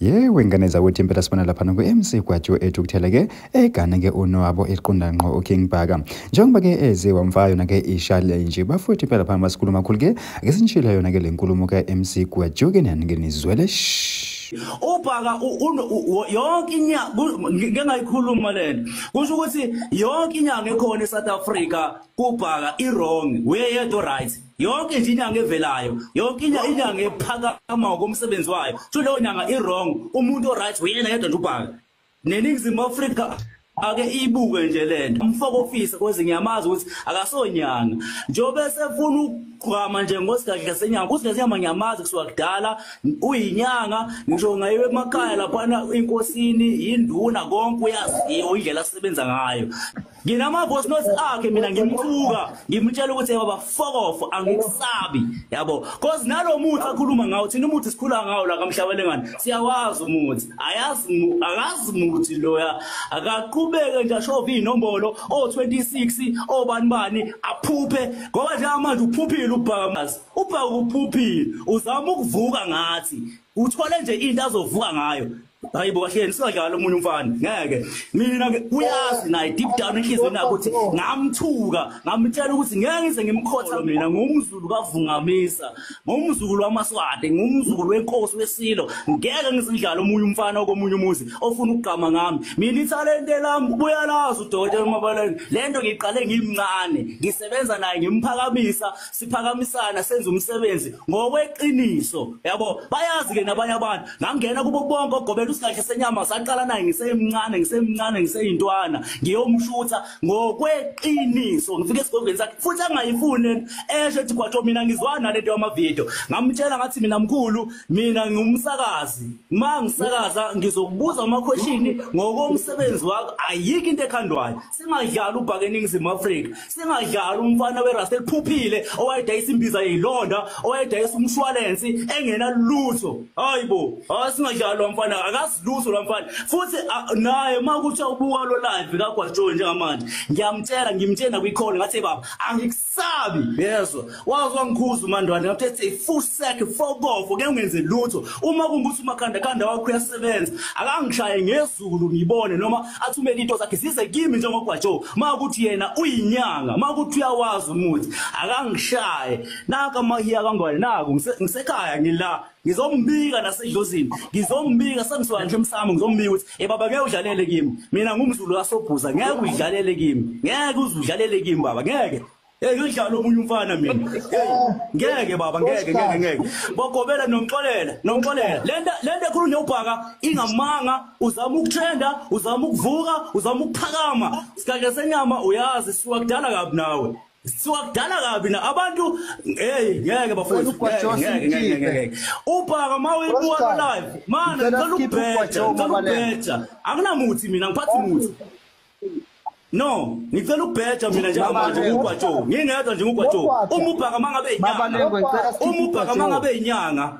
Yewe ngane zakwethu impela sibona lapha ku-MC Gwajo ethukuthele ke egane ke unwabo eqonda ngqo uKing Bhaka. Njengoba ke eze wamfaka yona ke i-challenge bafuthi impela phana basikhuluma kakhulu ke ake sinishile yona ke le nkulumo ka-MC Gwajo ke nani ke nizwele. Ubhaka yonke inyanga ngeke ngayikhuluma lento kusho ukuthi yonke inyanga ekhona eSouth Africa kubhaka i-wrong uyedwa right. Yonke nje inyanga evelayo, yonke inyanga ephakama ngokomsebenzi wayo, sho leyo nyanga i-wrong, umuntu o-right uyena yedwa nje ubhaka. Neningizimu Afrika ake ibuke nje lento. Umfoko ofisa kweze ngiyamazi ukuthi akasonyanga. Njengoba sefuna ukugqama nje ngosigadla senyanga, usigadla senyama ngiyamazi kusuka kudala, uyinyanga, ngisho ngayiwe emakhaya laphana inkosini, induna konke uyaziyo indlela asebenza ngayo. Nginama voice notes akhe mina ngimthuka, ngimtshela ukuthi baba fuck off angikusabi, yabo. Cause nalo muthi akhuluma ngawo, thina umuthi sikhula ngawo la kaMhlabelengane, siyawazi umuthi. Ayazi akazi muthi loya. Akaqhubeke nje ashove inombolo o26 obani bani aphuphe ngoba nje manje uphuphile ubhaka. Ubhaka uphuphile, uzama ukuvuka ngathi. Uthole nje into azovuka ngayo. Hayibo kahle singadlala omunye umfana ngeke mina ke uyazi naye deep down enhlizweni yakhe ukuthi ngamthuka ngamtshela ukuthi ngeke ngize ngimkhotha mina ngumzulu kaVungamisa ngumzulu wamaSwati ngumzulu wenkosi wesilo ngeke ngizidlala omunye umfana okomunye umuzi ofuna ukugqama ngami mina ithalente lami ubuyalazi udokotela Mabaleni lento ngiqale ngimncane ngisebenza naye ngimphakamisa siphakamisana senza umsebenzi ngokweqiniso yabo bayazi ke nabanye abantu ngangena kubo bonke ogobela usigadla senyama saqala naye ngisemncane ngiseyintwana ngiyomshutha ngokweqiniso ngifike esigodlweni sakhe futhi angayifuni esho ethi Gwajo mina ngizwana lento yamavideo ngamtshela ngathi mina mkhulu mina ngumsakazi ma ngisakaza ngizokubuza ama question ngokomsebenzi wakho ayikho into ekhandwayo singadlala ubhaka eNingizimu Afrika singadlala umfana weRasta eliphuphile owayedayisa imbiza yeyilonda owayedayisa umshwalensi engena lutho hayibo asingadlala umfana akazilutho lo mfana futhi naye makuthi ubuka lo live kaGwajo njengamanje ngiyamtshela ngimtshela kwi-call ngathi baba angikusabi yezwa wazwa ngikhuza uMandwane ngathi full sack fuck off ngeke ungenze lutho uma kungukuthi umakhanda khanda wakho uyasebenza akangishaye ngezulu ngibone noma athumele into zakhe zize kimi njengoGwajo makuthi yena uyinyanga makuthi uyawazi umuthi akangishaye naka amahiya kangwane naku ngisekhaya ngila ngizombika nasedlozini ngizombika sengisuka nje emsamo ngizombika ukuthi eh baba ngeke udlalele kimi mina ngumzulu kaSobhuza ngeke udlalele kimi ngeke uzudlalele kimi baba ngeke hey ngidlala omunye umfana mina ngeke baba ngeke ngeke ngeke bogobela nomxolela lento ekhulunywa ubhaka ingamanga uzama ukutrenda uzama ukuvuka uzama ukuphakama sigadla senyama uyazi suka kudala kabi nawe suka kudala kabi na abantu hey ngeke bafowethu ngeke ubhaka mawibuka live mana ngicela ukubheja akunamuthi mina ngiphathi muthi no ngicela ukubheja mina njengamanje ngugwajo ngingedwa nje ngugwajo uma ubhaka mangabe inyanga uma ubhaka mangabe inyanga